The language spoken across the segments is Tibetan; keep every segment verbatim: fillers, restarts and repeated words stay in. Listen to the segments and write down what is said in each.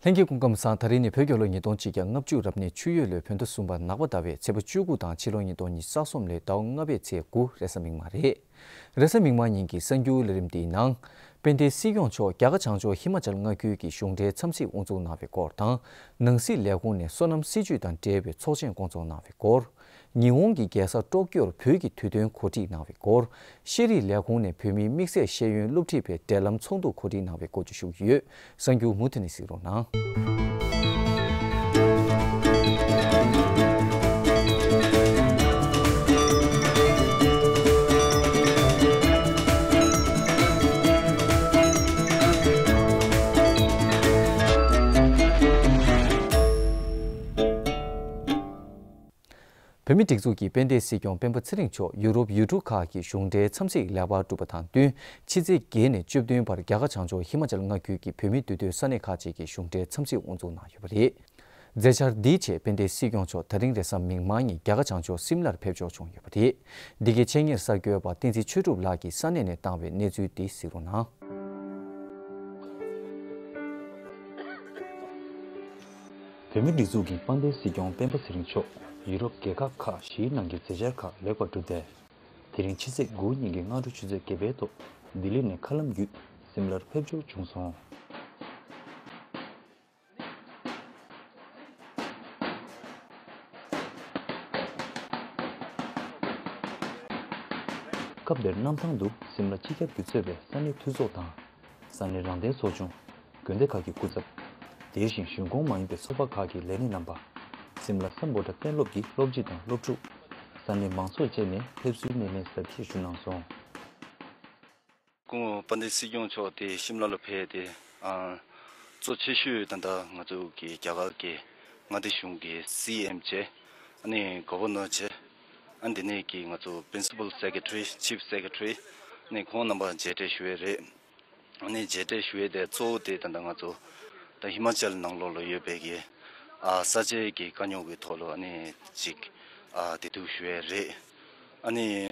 ལྷན་རྒྱས་སྐུ་ཁམས་བཟང་། ད་རིང་ནི་བོད་རྒྱལ་ལོ་ཉིས་སྟོང་ཆིག་བརྒྱ་ལྔ་བཅུ་རབ་གནས་ཆུ་ཡོས་ལོའི་བོད་ཟླ་གསུམ་པ་ནག་པ་ཟླ་བའི་ཚེས་པ་བཅུ་དགུ་དང་ཕྱི་ལོ་ཉིས་སྟོང་ཉི་ཤུ་རྩ་གསུམ་ལོའི་ཟླ་བ་ལྔ་པའི་ཚེས་དགུ་རེས་གཟའ་མིག་དམར་རེད། རེས་གཟའ་མིག་དམར་ཉིན་གྱི་གསར་འགྱུར་ལས་རིམ་འདིའི་ནང་། དཔལ་ལྡན་སྲིད་སྐྱོང་མཆོག་རྒྱ་གར་བྱང་ཕྱོགས་ཧི་མ་ཅལ་མངའ་ཁུལ་གྱི་གཞུང་འབྲེལ་འཚམས་གཟིགས་དབུ་འཛུགས་གནང་བའི་སྐོར་དང་། ནང་སྲིད་ལས་ཁུངས་ནས་སོ་ནམ་སྲིད་ཇུས་དང་འབྲེལ་བའི་ཚོགས་ཆེན་སྐོང་ཚོགས་གནང་བའི་སྐོར། ཉི་ཧོང་གི་རྒྱལ་ས་ཀྲོ་ཀྱོར་བོད་ཀྱི་དུས་སྟོན་གོ་སྒྲིག་གནང་བའི་སྐོར། ཤེས་རིག་ལས་ཁུངས་ནས་བོད་མིའི་དམིགས་བསལ་ཤེས་ཡོན་སློབ་ཁྲིད་པའི་འབྲེལ་ལམ་ཚོགས་འདུ་གོ་སྒྲིག་གནང་བའི་སྐོར་བཅས་ཞུ་གི་ཡོད། གསར་འགྱུར་མུ་མཐུད་ནས་གཟིགས་རོགས་གནང་། བོད་མིའི་སྒྲིག་འཛུགས་ཀྱི་དཔལ་ལྡན་སྲིད་སྐྱོང་སྤེན་པ་ཚེ་རིང་མཆོག་ཡུ་རོབ་ཡུལ་གྲུ་ཁག་གི་གཞུང་འབྲེལ་འཚམས་གཟིགས་ལེགས་པར་གྲུབ་པ་དང་བསྟུན། ཕྱི་ཚེས་བརྒྱད་ནས་བཅུ་བདུན་བར་རྒྱ་གར་བྱང་ཕྱོགས་ཧི་མ་ཅལ་མངའ་ཁུལ་གྱི་བོད་མིའི་འདུས་སྡོད་ས་གནས་ཁག་ཅིག་གི་གཞུང་འབྲེལ་འཚམས་གཟིགས་དབུ་འཛུགས་གནང་ཡོད་པ་རེད། མཛད་འཆར་འདིའི་ཆེད་དཔལ་ལྡན་སྲིད་སྐྱོང་མཆོག་ད་རིང་རེས་གཟའ་མིག་དམར་ཉིན་རྒྱ་གར་བྱང་ཕྱོགས་སིམ་ལར་ཕེབས་འབྱོར་བྱུང་ཡོད་པ་རེད། འདི་གའི་ཆེད་གཉེར་གསར་འགོད་པ་བསྟན་འཛིན་ཆོས་གྲུབ་ལགས་ཀྱིས་ས་གནས་ནས་བཏང་བའི་གནས་ཚུལ་དེ་གཟིགས་རོགས་གནང་། བོད་མིའི་སྒྲིག་འཛུགས་ཀྱི་དཔལ་ལྡན་སྲིད་སྐྱོང་སྤེན་པ་ཚེ་རིང་མཆོག་ཡུ་རོབ་རྒྱལ་ཁབ་ཁག་བཞིའི་ནང་གི་མཛད་འཆར་ཁག་ལེགས་པར་གྲུབ་སྟེ། དེ་རིང་ཕྱི་ཚེས་དགུ་ཉིན་གྱི་སྔ་དྲོ་ཆུ་ཚོད་བརྒྱད་པའི་ཐོག་ལྡི་ལི་ནས་མཁའ་ལམ་བརྒྱུད་སིམ་ལར་ཕེབས་འབྱོར་བྱུང་སོང་། སྐབས་དེར་གནམ་ཐང་དུ་སིམ་ལ་སྤྱི་ཁྱབ་ཀྱིས་གཙོས་པའི་ས་གནས་འཐུས་ཚོགས་དང་། ས་གནས་རང་བདེན་ཚོགས་ཆུང་། དགོན་སྡེ་ཁག་གི་སྐུ་ཚབ། དེ་བཞིན་གཞུང་ཁོངས་མ་ཡིན་པའི་ཚོགས་པ་ཁག་གི་ལས་སྣེ་རྣམ་པ། སིམ་ལ་སམ་བྷོ་ཊ་གཏན་སློབ་ཀྱི་སློབ་སྤྱི་དང་སློབ་ཕྲུག་ས་གནས་མང་ཚོགས་བཅས་ནས་ཕེབས་བསུའི་སྣེ་ལེན་གཟབ་རྒྱས་ཞུ་གནང་སོང་། སྐུ་ངོ་དཔལ་ལྡན་སྲིད་སྐྱོང་མཆོག་དེ་ཤིམ་ལ་ལ་ཕེབས་ཏེ། ཨ། གཙོ་ཆེ་ཤོས་ད་ལྟ་ང་ཚོ་གི་རྒྱ་གར་གྱི་མངའ་སྡེ་གཞུང་གི་སི་ཨེམ་བྱས། ཨ་ནི་གོ་ཝར་ནར་བྱས། ཨ་ནི་དེ་ནས་ཀྱི་ང་ཚོ་པི་རིན་སི་པལ་སེ་ཀེ་ཊ་རི། ཆིབ་སེ་ཀེ་ཊ་རི། ཨ་ནི་ཁོང་རྣམ་པ་མཇལ་འཕྲད་ཞུ་ཡས་རེད། ཨ་ནི་མཇལ་འཕྲད་ཞུ་ཡས་དེ་གཙོ་བོ་དེ་ད་ལྟ་ང་ཚོ་ད་ཧི་མ་ཅལ་ནང་ལོགས་ལ་ཡོད་པའི་གི། ཨ། ས་ཆའི་གི་དཀའ་རྙོག་གི་ཐོག་ལ་ཨ་ནི་ཅིག་ཨ། བདེ་སྡུག་ཞུ་ཡས་རེད། ཨ་ནི་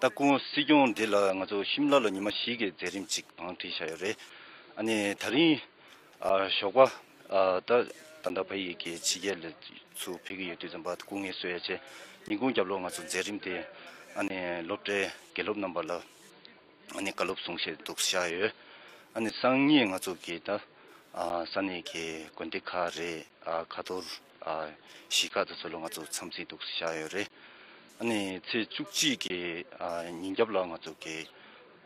ད་སྐུ་ངོ་སྲིད་སྐྱོང་འདི་ལ་ང་ཚོ་ཤིམ་ལ་ལ་ཉི་མ་བཞི་གི་མཛད་རིམ་ཅིག་བང་བསྒྲིགས་བཞག་ཡོད་རེད། ཨ་ནི་ད་རིང་ཨ། ཞོགས་པ་ཨ། ད་ད་ལྟ་ཕ་ཡི་གི་ཕྱི་རྒྱལ་ལ་ཚུར་ཕེབས་ཀྱི་ཡོད་དུས་ཙམ་པ་སྐུ་ངལ་གསོ་ཡ་ཆེད། ཉིན་གུང་རྒྱབ་ལོགས་ང་ཚོ་མཛད་རིམ་དེ་ཨ་ནི་སློབ་གྲྭའི་དགེ་སློབ་རྣམ་པ་ལ་ཨ་ནི་བཀའ་སློབ་གསུང་བཤད་འདུག་བཞག་ཡོད། ཨ་ནི་སང་ཉིན་ང་ཚོ་གི་ད་ཨ། ས་གནས་ཀྱི་དགོན་སྡེ་ཁག་རེད། ཨ། ཁ་ཐོར། ཨ། གཞིས་ཁག་དེ་ཚོ་ལ་ང་ཚོ་འཚམས་གཟིགས་འདུག་བཞག་ཡོད་རེད། ཨ་ནི་ཚེས་བཅུ་གཅིག་གི་ཨ། ཉིན་རྒྱབ་ལ་ང་ཚོ་གི་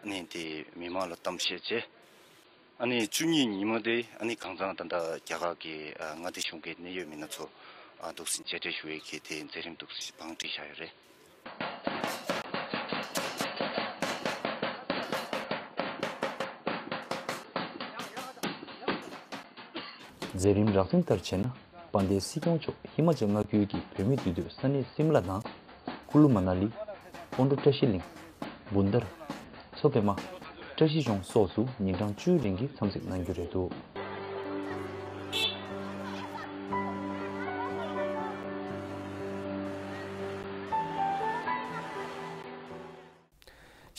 ཨ་ནི་དེ་མི་མང་ལ་གཏམ་བཤད་བྱས། ཨ་ནི་བཅུ་གཉིས་ཉིན་མོ་དེ་ཨ་ནི་གང་ཚང་ད་ལྟ་རྒྱ་གར་གྱི་ཨ། མངའ་སྡེ་གཞུང་གི་གནད་ཡོད་མི་སྣ་ཚོ་ཨ། འདུག་སེ་མཇལ་འཕྲད་ཞུ་ཡས་ཀྱི་དེ་མཛད་རིམ་འདུག་སེ་བང་བསྒྲིགས་བཞག་ཡོད་རེད། མཛད་རིམ་རགས་ཟིན་ལྟར་བྱས་ན། དཔལ་ལྡན་སྲིད་སྐྱོང་མཆོག་ཧི་མ་ཅལ་མངའ་ཁུལ་གྱི་བོད་མིའི་འདུས་སྡོད་ས་གནས་སིམ་ལ་དང་། ཀུ་ལུ་མ་ན་ལི། སྤོན་ཊོ་བཀྲ་ཤིས་གླིང་། བུན་དར། མཚོ་པདྨ། བཀྲ་ཤིས་ལྗོངས་སོགས་སུ་ཉིན་གྲངས་བཅུའི་རིང་གི་འཚམས་གཟིགས་གནང་རྒྱུ་རེད་འདུག།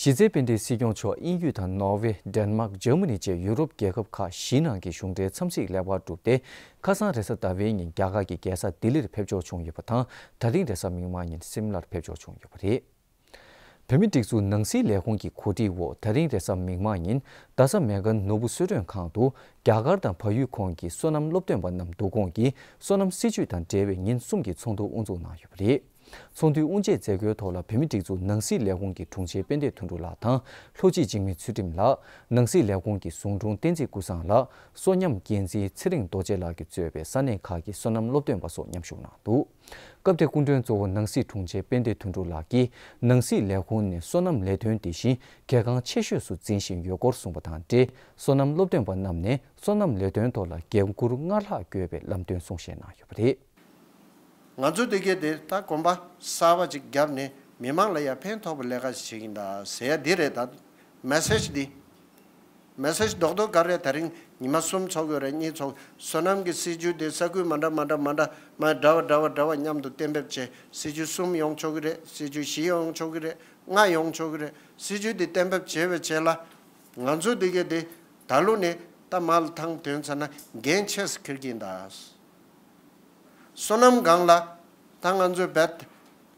གཞི་རྩའི་དཔལ་ལྡན་སྲིད་སྐྱོང་མཆོག་དབྱིན་ཡུལ་དང་ནོར་ཝེ། ཌེན་མཱག། འཇར་མ་ནི་བཅས་ཡུ་རོབ་རྒྱལ་ཁབ་ཁག་བཞིའི་ནང་གི་གཞུང་འབྲེལ་འཚམས་གཟིགས་ལེགས་པར་གྲུབ་སྟེ། ཁ་སང་རེས་གཟའ་ཟླ་བའི་ཉིན་རྒྱ་གར་གྱི་རྒྱལ་ས་ལྡི་ལིར་ཕེབས་འབྱོར་བྱུང་ཡོད་པ་དང་། ད་རིང་རེས་གཟའ་མིག་དམར་ཉིན་སིམ་ལར་ཕེབས་འབྱོར་བྱུང་ཡོད་པ་རེད། བོད་མིའི་སྒྲིག་འཛུགས་ནང་སྲིད་ལས་ཁུངས་ཀྱི་གོ་སྒྲིག་འོག་ད་རིང་རེས་གཟའ་མིག་དམར་ཉིན་རྡ་ས་མེག་གྷན་ནོར་བུ་གསོལ་མགྲོན་ཁང་དུ་རྒྱ་གར་དང་བལ་ཡུལ་ཁོངས་ཀྱི་སོ་ནམ་སློབ་སྟོན་པ་རྣམས་འདུ་སྐོང་གིས་སོ་ནམ་སྲིད་ཇུས་དང་འབྲེལ་བའི་ཉིན་གསུམ་གྱི་ཚོགས་འདུ་དབུ་འཛུགས་གནང་ཡོད་པ་རེད། ཚོགས་འདུའི་དབུ་འབྱེད་མཛད་སྒོའི་ཐོག་ལ་བོད་མིའི་སྒྲིག་འཛུགས་ནང་སྲིད་ལས་ཁུངས་ཀྱི་དྲུང་ཆེ་དཔལ་ལྡན་དོན་གྲུབ་ལགས་དང་། ལྷོ་སྤྱི་འཇིགས་མེད་ཚུལ་ཁྲིམས་ལགས། ནང་སྲིད་ལས་ཁུངས་ཀྱི་ཟུང་དྲུང་བསྟན་འཛིན་ཀུན་བཟང་ལགས། སོ་ཉམས་འགན་འཛིན་ཚེ་རིང་རྡོ་རྗེ་ལགས་ཀྱིས་གཙོས་པའི་ས་གནས་ཁག་གི་སོ་ནམ་སློབ་སྟོན་པ་སོགས་མཉམ་ཞུགས་གནང་འདུག། སྐབས་དེར་སྐུ་མགྲོན་གཙོ་བོ་ནང་སྲིད་དྲུང་ཆེ་དཔལ་ལྡན་དོན་གྲུབ་ལགས་ཀྱིས། ནང་སྲིད་ལས་ཁུངས་ནས་སོ་ནམ་ལས་དོན་དེ་བཞིན་གལ་འགངས་ཆེ་ཤོས་སུ་འཛིན་བཞིན་ཡོད་སྐོར་གསུངས་པ་དང་འབྲེལ། སོ་ནམ་སློབ་སྟོན་པ་རྣམས་ནས་སོ་ནམ་ལས་དོན་ཐོག་ལ་འགན་འཁུར་སྔར་ལྷག་དགོས་པའི་ལམ་སྟོན་གསུང་བཤད་གནང་ཡོད་པ་རེད། ང་ཚོ་འདི་གས་དེ་ད་གོམ་པ་གསར་པ་ཅིག་བརྒྱབ་ནས་མི་མང་ལ་ཡང་ཕན་ཐོགས་པའི་ལས་ཀ་ཞིག་བྱེད་ཀྱིན་གདའ་ཟེར་ཡ་འདི་རེད། ད་མེ་སེ་ཇི་འདི། མེ་སེ་ཇི་རྡོག་རྡོག་ག་རེ། ད་རིང་ཉི་མ་གསུམ་ཚོགས་ཡོད་རེད། གཉིས་ཚོགས། སོ་ནམ་གྱི་སྲིད་ཇུས་དེ་ས་ཁུལ་མ་འདྲ་མ་འདྲ་མ་འདྲ་མ་འདྲ་བ་འདྲ་བ་འདྲ་བ་མཉམ་དུ་གཏན་འབེབས་བྱས། སྲིད་ཇུས་གསུམ་ཡོང་ཆོག་གི་རེད། སྲིད་ཇུས་བཞི་ཡོང་ཆོག་གི་རེད། ལྔ་ཡོང་ཆོག་གི་རེད། སྲིད་ཇུས་དེ་གཏན་འབེབས་བྱས་པའི་རྗེས་ལ། ང་ཚོ་འདི་གས་དེ་ད་ལོ་ནས་ ད་མར་ཐང་དོན་ཚར་ན་འགན་ཆེ་སུ་འཁྱེར་གྱིན་གདའ། སོ་ནམ་སྒང་ལ་ད་ང་ཚོས་བེད་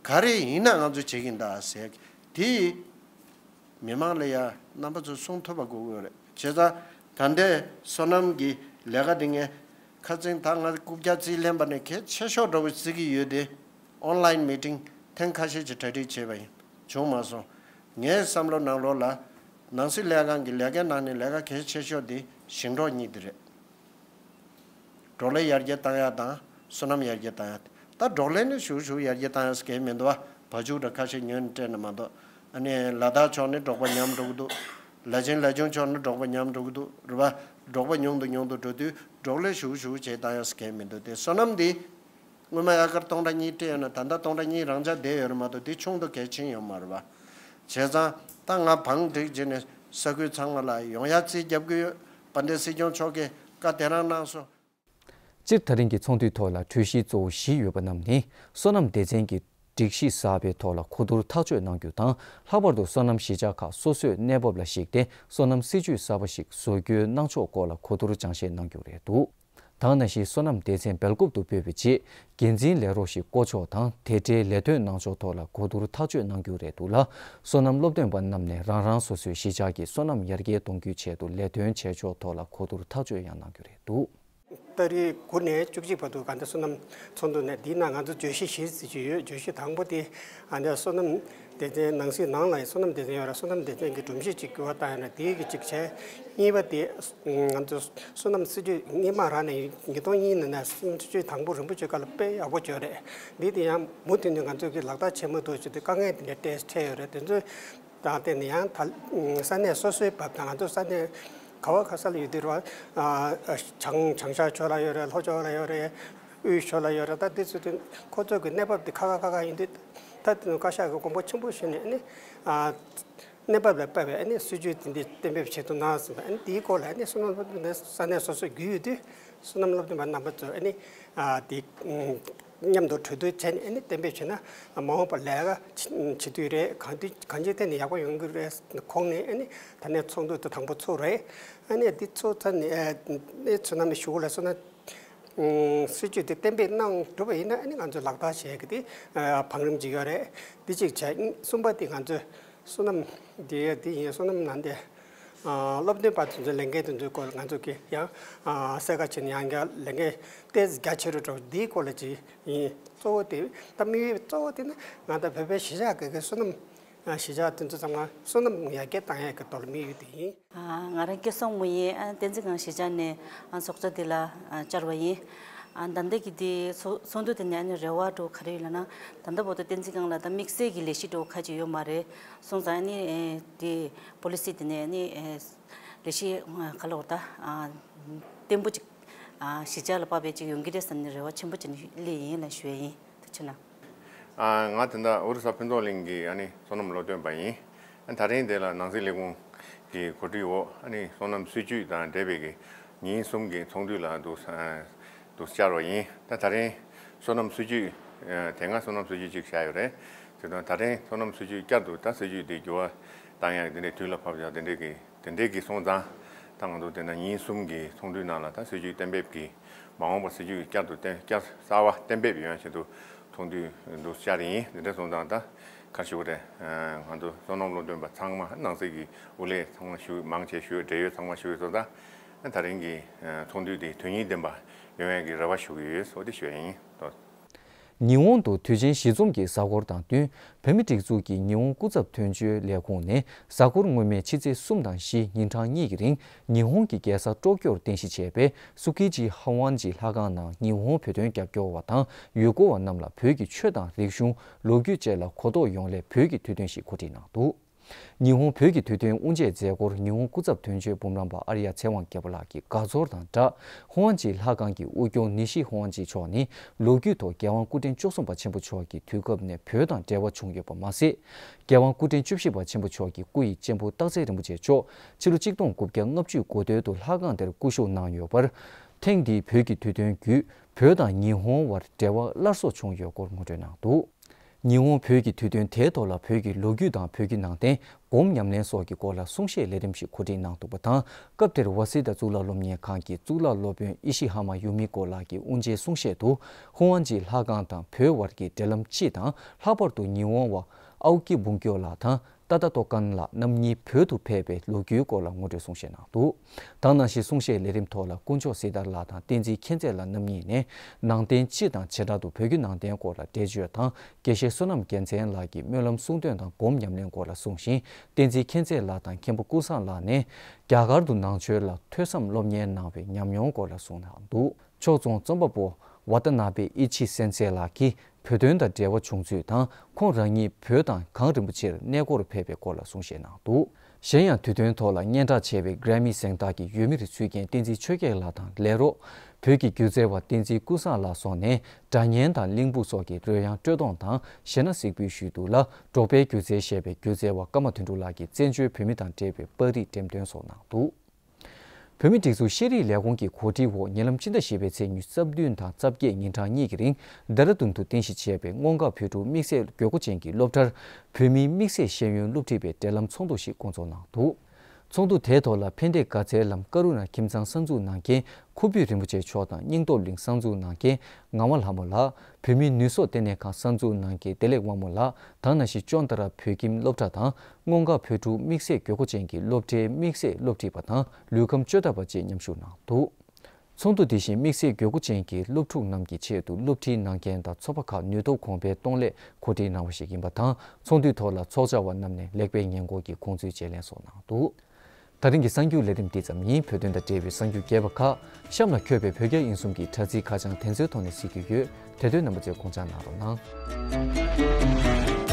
ག་རེ་ཡིན་ན་ང་ཚོས་བྱེད་ཀྱིན་གདའ་ཟེར་དེ། མི་མང་ལ་ཡ་རྣམ་པ་ཚོས་གསུང་ཐུབ་པ་དགོས་ཀྱི་ཡོད་རེད། བྱས་ཙང་ད་ལྟའི་སོ་ནམ་གྱི་ལས་ཀ་འདི་ངས་ཁ་སང་ད་ང་རྐུབ་བཀྱག་རྩིས་ལེན་པ་ནས་གལ་ཆེ་ཤོས་འདྲ་བོ་བརྩི་གི་ཡོད་དེ། ཨོན་ལའིན་མི་ཊིང་ཐེངས་ཁ་ཤས་ཀྱིས་གྲ་སྒྲིག་བྱས་པ་ཡིན། བྱུང་མ་སོང་། ངའི་བསམ་བློ་ནང་ལོགས་ལ་ནང་སྲིད་ལས་ཁང་གི་ལས་ཀའི་ནང་ནས་ལས་ཀ་གལ་ཆེ་ཤོས་དེ་ཞིང་འབྲོག་གཉིས་དེ་རེད། འབྲོག་ལས་ཡར་རྒྱས་བཏང་ཡག་དང་སོ་ནམ་ཡར་རྒྱས་བཏང་ཡག་ད་འབྲོག་ལས་ནི་ཞུ་ཞུ་ཡར་རྒྱས་བཏང་ཡག་གལ་མི་འདུག་བ། བ་ཕྱུགས་འདྲ་ཁ་ཤས་ཉོས་ནས་སྤྲད་ན་མ་གཏོགས། ཨ་ནི་ལ་དྭགས་ཕྱོགས་ནི་འབྲོག་པ་ཉམས་འགྲོ་གི་འདུག་ལ་ཆེན་ལ་ཆུང་ཕྱོགས་ནི་འབྲོག་པ་ཉམས་འགྲོ་གི་འདུག་རེད་བ། འབྲོག་པ་ཉུང་དུ་ཉུང་དུ་འགྲོ་དུས་འབྲོག་ལས་ཞུ་ཞུ་བྱས་བཏང་ཡག་གལ་མི་འདུག་དེ་སོ་ནམ་འདི་སྔོན་མ་ཨེ་ཀར་སྟོང་ཕྲག་གཉིས་སྤྲད་ཡོད་ན་ད་ལྟ་སྟོང་ཕྲག་གཉིས་རང་འཇགས་བསྡད་ཡོད་རེད་མ་གཏོགས་དེ་ཆུང་དུ་གལ་ཕྱིན་ཡོད་མ་རེད་བ། བྱས་ཙང་ད་ང་བང་བསྒྲིགས་བྱས་ནས་ས་ཁུལ་ཚང་མ་ལ་ཡོང་ཡག་རྩིས་རྒྱབ་ཀྱི་ཡོད། དཔལ་ལྡན་སྲིད་སྐྱོང་མཆོག་གིས་བཀའ་དེ་རང་གནང་སོང་། སྤྱིར་ད་རིང་གི་ཚོགས་འདུའི་ཐོག་ལ་གྲོས་གཞི་གཙོ་བོ་བཞི་ཡོད་པ་རྣམས་ནི། སོ་ནམ་སྡེ་ཚན་གྱི་སྒྲིག་གཞི་གསར་པའི་ཐོག་ལ་གོ་བསྡུར་ཐག་གཅོད་གནང་རྒྱུ་དང་། ལྷག་པར་དུ་སོ་ནམ་གཞིས་ཆགས་ཁག་སོ་སོའི་གནས་བབ་ལ་གཞིགས་ཏེ་སོ་ནམ་སྲིད་ཇུས་གསར་པ་ཞིག་བཟོ་རྒྱུའི་གནང་ཕྱོགས་སྐོར་ལ་གོ་བསྡུར་སྦྱང་བཤད་གནང་རྒྱུ་རེད་འདུག་ད་ག་ནང་བཞིན་སོ་ནམ་སྡེ་ཚན་སྦེལ་ཀོབ་ཏུ་སྤོས་པའི་རྗེས། འགན་འཛིན་ལས་རོགས་ཤིག་བསྐོ་ཕྱོགས་དང་དེ་འབྲེལ་ལས་དོན་གནང་ཕྱོགས་ཐོག་ལ་གོ་བསྡུར་ཐག་གཅོད་གནང་རྒྱུ་རེད་འདུག་ལ། སོ་ནམ་སློབ་སྟོན་པ་རྣམས་ནས་རང་རང་སོ་སོའི་གཞིས་ཆགས་ཀྱི་སོ་ནམ་ཡར་རྒྱས་གཏོང་རྒྱུའི་ཆེད་དུ་ལས་དོན་བྱེད་ཕྱོགས་ཐོག་ལ་གོ་བསྡུར་ཐག་གཅོད་ཡང་གནང་རྒྱུ་རེད་འདུག་ཏ་རིག་དགུ་ནས་བཅུ་གཅིག་བར་དུ་ག་འདྲ་སོ་ནམ་ཚོགས་འདུ་ནས་འདིའི་ནང་ང་ཚོ་བརྗོད་གཞི་བཞི་ཟེར་གྱི་ཡོད། བརྗོད་གཞི་དང་པོ་དེ་ཨ་འདྲ་སོ་ནམ་སྡེ་ཚན་ནང་སྲིད་ནང་ལ་སོ་ནམ་སྡེ་ཚན་ཡོད་ར། སོ་ནམ་སྡེ་ཚན་གྱི་སྒྲོམ་གཞི་གཅིག་འགྱུར་བ་བཏང་ཡོད་ན་དེའི་གི་གཅིག་བྱས། གཉིས་པ་དེ་ང་ཚོ་སོ་ནམ་སྲིད་ཇུས་སྔོན་མ་རང་ནས་ཉིས་སྟོང་གཉིས་ནང་ནས་སོ་ནམ་སྲིད་ཇུས་དང་པོ་རིན་པོ་ཆེ་སྐབས་ལ་དཔེ་ཡག་པོ་བྱུང་རེད། འདི་དེ་ཡང་མུ་མཐུད་ནས་ང་ཚོ་གི་ལག་བསྟར་བྱེད་མ་ཐུབ་ཆེད་དུ་དཀའ་ངལ་དེ་འདྲ་འཕྲད་འཕྲད་ཡོད་རེད། དེ་ཚོ་དང་བསྟུན་ནས་ཡང་ད་ས་གནས་སོ་སོའི་བབ་དང་ང་ཚོ་ས་གནས་ག་བ་ག་ས་ལ་ཡོད་དུས་ར་བྱང་བྱང་ཤར་ཕྱོགས་ལ་ཡོད་རེད། ལྷོ་ཕྱོགས་ལ་ཡོད་རེད། དབུས་ཕྱོགས་ལ་ཡོད་རེད། ད་དེ་ཚོ་དེ་ཁོ་ཚོ་གི་གནས་བབ་དེ་ཁ་ཁ་ཁ་ཁ་ཡིན་དུས་ད་དེ་ནི་བཀའ་ཤག་གི་དགོངས་པ་ཆེན་པོ་ཞུས་ནས་ནི་གནས་བབ་ལ་དཔག་པའི་ནི་སྲིད་ཇུས་དེ་འདྲ་གཏན་འབེབས་བྱེད་ཐུབ་ན་ཟེར་བ། དེའི་སྐོར་ལ་ནི་སོ་ནམ་སློབ་སྟོན་པ་ས་གནས་སོ་སོ་བརྒྱུད་ཡོད་དུས་སོ་ནམ་སློབ་སྟོན་པ་རྣམ་པ་ཚོ་ནི་དེ། མཉམ་དུ་གྲོས་བསྡུར་བྱས་ནས་ཨ་ནི་གཏན་འབེབས་བྱས་ན་མ་འོངས་པར་ལས་ཀ་བྱེད་དུས་རེད། གང་དུས་གང་ཅིའི་ཐད་ནས་ཡག་པོ་ཡོང་གི་རེད་དགོངས་ནས་ཨ་ནི་ད་ནས་ཚོགས་འདུ་དེ་དང་པོ་ཚུགས་རེད། ཨ་ནི་འདི་ཚོགས་ཚར་ནས་ཨ་ནི་ཚོ་ནམ་གཞུག་ལ་སོ་ན་སྲིད་ཇུས་དེ་གཏན་འབེབས་གནང་གྲུབ་པ་ཡིན་ན་ཨ་ནི་ང་ཚོ་ལག་བསྟར་བྱེད་ཀྱི་དེ་བང་རིམ་ཅིག་ཡོད་རེད། འདི་གཅིག་བྱས། གསུམ་པ་དེ་ང་ཚོས། སོ་ནམ་འདི་འདི་ཡིན། སོ་ནམ་ནང་དེ་སློབ་སྟོན་པ་དེ་ཚོའི་ལས་འགན་དེ་ཚོའི་སྐོར་ང་ཚོ་གི་ཡང་གསལ་ཁ་བྱས་ནས་ཡང་བསྐྱར་ལས་འགན་ཏོག་ཙམ་རྒྱ་ཆེ་རུ་འགྲོ་འདིའི་སྐོར་ལ་ཅིག་ཡིན། གཙོ་བོ་དེ་ད་དམིགས་ཡུལ་གཙོ་བོ་དེ་ནི་ང་ད་བོད་པའི་གཞིས་ཆགས་ཀྱི་སོ་ནམ་གཞིས་ཆགས་དེ་ཚོ་ཚང་མ་སོ་ནམ་ཡར་རྒྱས་བཏང་ཡག་གི་ཐོག་ལ་དམིགས་ཡུལ་དེ་ཡིན། ང་རང་སྐལ་བཟང་མོ་ཡིན། བསྟན་འཛིན་སྒང་གཞིས་ཆགས་ནས་ཚོགས་གཙོ་འདི་ལ་བཅར་བ་ཡིན། ད་ལྟ་གི་འདི་ཚོགས་ཚོགས་འདུ་དེ་ནས་རེ་བ་འདྲ་བོ་ག་རེ་ཡོད་ལབ་ན། ད་ལྟ་བར་དུ་བསྟན་འཛིན་སྒང་ལ་ད་དམིགས་བསལ་གྱི་ལས་གཞི་འདྲ་བོ་ཁ་ཅིག་ཡོད་མ་རེད། སོང་ཙང་ནི་དེ་པོ་ལི་སི་དེ་ནས་ནི་ལས་གཞི་ག་ལ་འོ་ད་བརྟན་པོ་ཅིག་གཞིས་ཆགས་ལ་དཔག་པའི་ཅིག་ཡོང་གི་རེད་བསམ་ནས་རེ་བ་ཆེན་པོ་བྱས་ནས་སླེབས་ཡིན་ལབ་ཞུ་ཡ་ཡིན། ཐུགས་རྗེ་གནང་། ང་ད་ལྟ་ཨོ་རི་ས་ཕུན་ཚོགས་གླིང་གི་ཨ་ནི་སོ་ནམ་སློབ་སྟོན་པ་ཡིན། ཨ་ད་རིང་འདི་ལ་ནང་སྲིད་ལས་ཁུངས་ཀྱི་གོ་སྒྲིག་འོག་ཨ་ནི་སོ་ནམ་སྲིད་ཇུས་དང་འབྲེལ་བའི་གི་ཉིན་གསུམ་གྱི་ཚོགས་འདུ་ལ་འདུག་འདུག་བཅར་བ་ཡིན། ད་ད་རིང་སོ་ནམ་སྲིད་ཇུས་དེ་སྔ་སོ་ནམ་སྲིད་ཇུས་གཅིག་བཞག་ཡོད་རེད། དེ་དང་ད་རིང་སོ་ནམ་སྲིད་ཇུས་བསྐྱར་དུ་ད་སྲིད་ཇུས་དེ་འགྱུར་བ་བཏང་ཡག་དེ་འདྲའི་དུས་ལ་བབ་ཡག་དེ་འདྲའི་གི་དེ་འདྲའི་གི་སོང་ཙང་། ད་ང་ཚོ་དེ་ན་ཉིན་གསུམ་གྱི་ཚོགས་འདུའི་ནང་ལ་ད་སྲིད་ཇུས་གཏན་འབེབས་ཀྱི་མ་འོངས་པ་སྲིད་ཇུས་བསྐྱར་དུ་གཏན་བསྐྱར་གསར་པ་གཏན་འབེབས་ཡོང་ཆེད་དུ་ཚོགས་འདུ་འདུག་བཅར་ཡིན། དེ་འདྲ་སོང་ཙང་ད་ག་རེ་ཞུ་དགོས་རེད། ང་ཚོ་སོ་ནམ་སློབ་སྟོན་པ་ཚང་མ་ནང་སྲིད་ཀྱི་དབུ་ལས་ཚང་མ་ཞུ་མང་ཆེ་ཞུ་འབྲེལ་ཡོད་ཚང་མ་ཞུ་སོང་ཙང་ད་རིང་གི་ཚོགས་འདུ་དེ་དོན་སྙིང་ལྡན་པ་ཡོང་ཡག་གི་རེ་བ་ཞུ་གི་ཡོད། འོ་དེ་ཞུ་ཡ་ཡིན། ཉི་ཧོང་དུ་དུས་ཆེན་གཞི་འཛོམས་ཀྱི་གཟའ་འཁོར་དང་བསྟུན། བོད་མིའི་སྒྲིག་འཛུགས་ཀྱི་ཉི་ཧོང་སྐུ་ཚབ་དོན་གཅོད་ལས་ཁུངས་ནས་གཟའ་འཁོར་སྔོན་མའི་ཕྱི་ཚེས་གསུམ་དང་བཞི་ཉིན་གྲངས་གཉིས་ཀྱི་རིང་ཉི་ཧོང་གི་རྒྱལ་ས་ཀྲོ་ཀྱོར་རྟེན་གཞི་བྱས་པའི་སུ་ཀི་ཇི་ཧ་ཝན་ཇི་ལྷ་ཁང་ནང་ཉི་ཧོང་བོད་དོན་རྒྱབ་སྐྱོར་བ་དང་ཡུལ་སྐོར་བ་རྣམས་ལ་བོད་ཀྱི་ཆོས་དང་རིག་གཞུང་། ལོ་རྒྱུས་བཅས་ལ་གོ་རྟོགས་ཡོང་སླད་བོད་ཀྱི་དུས་སྟོན་ཞིག་གོ་སྒྲིག་གནང་འདུག་ཉི་ཧོང་བོད་ཀྱི་དུས་སྟོན་དབུ་འབྱེད་མཛད་སྒོར་ཉི་ཧོང་སྐུ་ཚབ་དོན་གཅོད་འབུམ་རམས་པ་ཨར་ཡ་ཚེ་དབང་རྒྱལ་པོ་ལགས་ཀྱི་དགའ་ཚོར་དང་སྦྲགས། ཧོང་ཅི་ལྷ་ཁང་གི་དབུ་སྐྱོར་ནི་ཤི་ཧོང་ཅི་མཆོག་ནི་ལོ་རྒྱུས་ཐོག་རྒྱལ་དབང་སྐུ་ཕྲེང་བཅུ་གསུམ་པ་ཆེན་པོ་མཆོག་གི་དུས་སྐབས་ནས་བོད་དང་འབྲེལ་བ་བྱུང་ཡོད་པ་མ་ཟད། རྒྱལ་དབང་སྐུ་ཕྲེང་བཅུ་བཞི་པ་ཆེན་པོ་མཆོག་གི་སྐུ་ཡི་གཅེན་པོ་སྟག་འཚེར་རིན་པོ་ཆེ་མཆོག་ཕྱི་ལོ་གཅིག་སྟོང་དགུ་བརྒྱ་ལྔ་བཅུ་འགོ་སྟོད་དུ་ལྷ་ཁང་དེར་སྐུ་བཞུགས་གནང་ཡོད་པར། ཐེངས་འདིའི་བོད་ཀྱི་དུས་སྟོན་བརྒྱུད་བོད་དང་ཉི་ཧོང་བར་འབྲེལ་བ་སླར་གསོ་བྱུང་ཡོད་སྐོར་ངོ་སྤྲོད་གནང་འདུག་ཉི་ཧོང་བོད་ཀྱི་དུས་སྟོན་དེའི་ཐོག་ལ་བོད་ཀྱི་ལོ་རྒྱུས་དང་བོད་ཀྱི་ནང་བསྟན། སྒོམ་ཉམས་ལེན་སོགས་ཀྱི་སྐོར་ལ་གསུང་བཤད་ལས་རིམ་ཞིག་གོ་སྒྲིག་གནང་འདུག་པ་དང་། སྐབས་དེར་ཝ་སི་ཏཱ་གཙུག་ལག་སློབ་གཉེར་ཁང་གི་གཙུག་ལག་སློབ་དཔོན་ཨི་ཤི་ཧ་མ་ཡུ་མི་ཀོ་ལགས་ཀྱིས་དབུ་འབྱེད་གསུང་བཤད་དུ། ཧུའུ་ཝན་གྱི་ལྷ་ཁང་དང་བོད་དབར་གྱི་འབྲེལ་ལམ་སྤྱི་དང་། ལྷག་པར་དུ་ཉི་ཧོང་བ་ཨའོ་ཀི་བུང་ཀྱོ་ལགས་དང་ཏཱ་ཏཱ་ཏོ་ཀན་ལགས་རྣམ་གཉིས་བོད་དུ་ཕེབས་པའི་ལོ་རྒྱུས་སྐོར་ལ་ངོ་སྤྲོད་གསུང་བཤད་གནང་འདུག། ད་ག་ནང་བཞིན་གསུང་བཤད་ལས་རིམ་ཐོག་ལ་དཀོན་མཆོག་སྲི་ཐར་ལགས་དང་བསྟན་འཛིན་མཁྱེན་བརྩེ་ལགས་རྣམ་གཉིས་ནས་ནང་བསྟན་སྤྱི་དང་བྱེ་བྲག་ཏུ་བོད་བརྒྱུད་ནང་བསྟན་སྐོར་ལ་འགྲེལ་བརྗོད་དང་། དགེ་བཤེས་བསོད་ནམས་རྒྱལ་མཚན་ལགས་ཀྱིས་སྨོན་ལམ་གསུང་འདོན་དང་སྒོམ་ཉམས་ལེན་སྐོར་ལ་གསུངས་ཤིང་། བསྟན་འཛིན་མཁྱེན་བརྩེ་ལགས་དང་མཁན་པོ་ཀུན་བཟང་ལགས་ནས་རྒྱ་གར་དུ་ནང་ཆོས་ལ་ཐོས་བསམ་སློབ་གཉེར་གནང་བའི་ཉམས་མྱོང་སྐོར་ལ་གསུངས་གནང་འདུག། ཕྱོགས་མཚུངས་རྩོམ་པ་པོ་ཝ་ཏ་ན་བེ་ཨི་ཆི་སེན་སེ་ལགས་ཀྱིས་བོད་དོན་དང་འབྲེལ་བ་བྱུང་ཚུལ་དང་། ཁོང་རང་ཉིད་བོད་དང་གངས་རིན་པོ་ཆེར་གནས་སྐོར་ཕེབས་པའི་སྐོར་ལ་གསུང་བཤད་གནང་འདུག། གཞན་ཡང་དུས་སྟོན་ཐོག་ལ་སྙན་གྲགས་ཆེ་བའི་གྷ་རེ་མི་གཟེངས་རྟགས་ཀྱི་འོས་མིར་ཚུད་མཁན་བསྟན་འཛིན་ཆོས་རྒྱལ་ལགས་དང་ལས་རོགས། བོད་ཀྱི་སྒྱུ་རྩལ་བ་བསྟན་འཛིན་ཀུན་བཟང་ལགས་སོགས་ནས་སྒྲ་སྙན་དང་གླིང་ཕུག་སོགས་ཀྱི་རོལ་དབྱངས་དཀྲོལ་གཏོང་དང་གཞས་སྣ་གཟིགས་འབུལ་ཞུས་འདུག་ལ། འབྲོག་པའི་སྒྱུ་རྩལ་ཞེས་པའི་སྒྱུ་རྩལ་བ་ཀརྨ་དོན་གྲུབ་ལགས་ཀྱིས་བཙན་བྱོལ་བོད་མི་དང་འབྲེལ་བའི་པར་རིས་འགྲེམས་སྟོན་སོགས་གནང་འདུག། བོད་མིའི་སྒྲིག་འཛུགས་ཤེས་རིག་ལས་ཁུངས་ཀྱི་གོ་སྒྲིག་འོག་ཉེ་ལམ་ཕྱི་ཟླ་བཞི་པའི་ཚེས་ཉི་ཤུ་རྩ་བདུན་དང་རྩ་བརྒྱད་ཉིན་གྲངས་གཉིས་ཀྱི་རིང་རྡ་ར་ལྡུན་དུ་རྟེན་གཞི་བྱས་པའི་སྔོན་འགོག་བོད་ཕྲུག་དམིགས་བསལ་དགོས་མཁོ་ཅན་གྱི་སློབ་གྲྭར་བོད་མིའི་དམིགས་བསལ་ཤེས་ཡོན་སློབ་ཁྲིད་པའི་འབྲེལ་ལམ་ཚོགས་འདུ་ཞིག་འགོ་འཛུགས་གནང་འདུག། ཚོགས་འདུ་དེའི་ཐོག་ལ་ཕན་བདེ་དགའ་ཚལ་ལམ་ཀ་རུ་ན་ཁྱིམ་ཚང་གསར་འཛུགས་གནང་མཁན་ཁུ་བུས་རིན་པོ་ཆེ་མཆོག་དང་། སྙིང་སྟོབས་གླིང་གསར་འཛུགས་གནང་མཁན་ངག་དབང་ལྷ་མོ་ལགས། བོད་མིའི་ནུས་གསོག་ལྟེ་གནས་ཁང་གསར་འཛུགས་གནང་མཁན་བདེ་ལེགས་དབང་མོ་ལགས། ད་ག་ནང་བཞིན་ཅོན་ཏ་ར་བོད་ཁྱིམ་སློབ་གྲྭ་དང་སྔོན་འགོག་བོད་ཕྲུག་དམིགས་བསལ་དགོས་མཁོ་ཅན་གྱི་སློབ་གྲྭའི་དམིགས་བསལ་སློབ་ཁྲིད་པ་དང་ལུས་ཁམས་བཅོས་ཐབས་པ་བཅས་མཉམ་ཞུགས་གནང་འདུག། ཚོགས་འདུ་འདི་བཞིན་དམིགས་བསལ་དགོས་མཁོ་ཅན་གྱི་སློབ་ཕྲུག་རྣམས་ཀྱི་ཆེད་དུ་སློབ་ཁྲིད་གནང་མཁན་དང་ཚོགས་པ་ཁག་ནུས་སྟོབས་གོང་འཕེལ་གཏོང་སླད་གོ་སྒྲིག་གནང་བ་ཞིག་ཡིན་པ་དང་། ཚོགས་འདུའི་ཐོག་ལ་ཚོགས་བཅར་བ་རྣམས་ནས་ལེགས་སྤེལ་སྙན་སྐུལ་གྱི་དགོངས་ཚུལ་བརྗེ་ལེན་སོགས་གནང་འདུག། ད་རིང་གི་གསར་འགྱུར་ལས་རིམ་འདི་ཙམ་ཡིན། བོད་དོན་དང་འབྲེལ་བའི་གསར་འགྱུར་རྒྱས་པ་ཁག་གཤམ་ལ་འཁོད་པའི་བོད་རྒྱ་དབྱིན་གསུམ་གྱི་དྲ་ཚིགས་ཁ་བྱང་དེ་ཚོའི་ཐོག་ནས་གཟིགས་རྒྱུ་ཡོད། དེ་དོན་རྣམ་པ་ཚོས་དགོངས་འཇགས་གནང་རོགས་གནང་།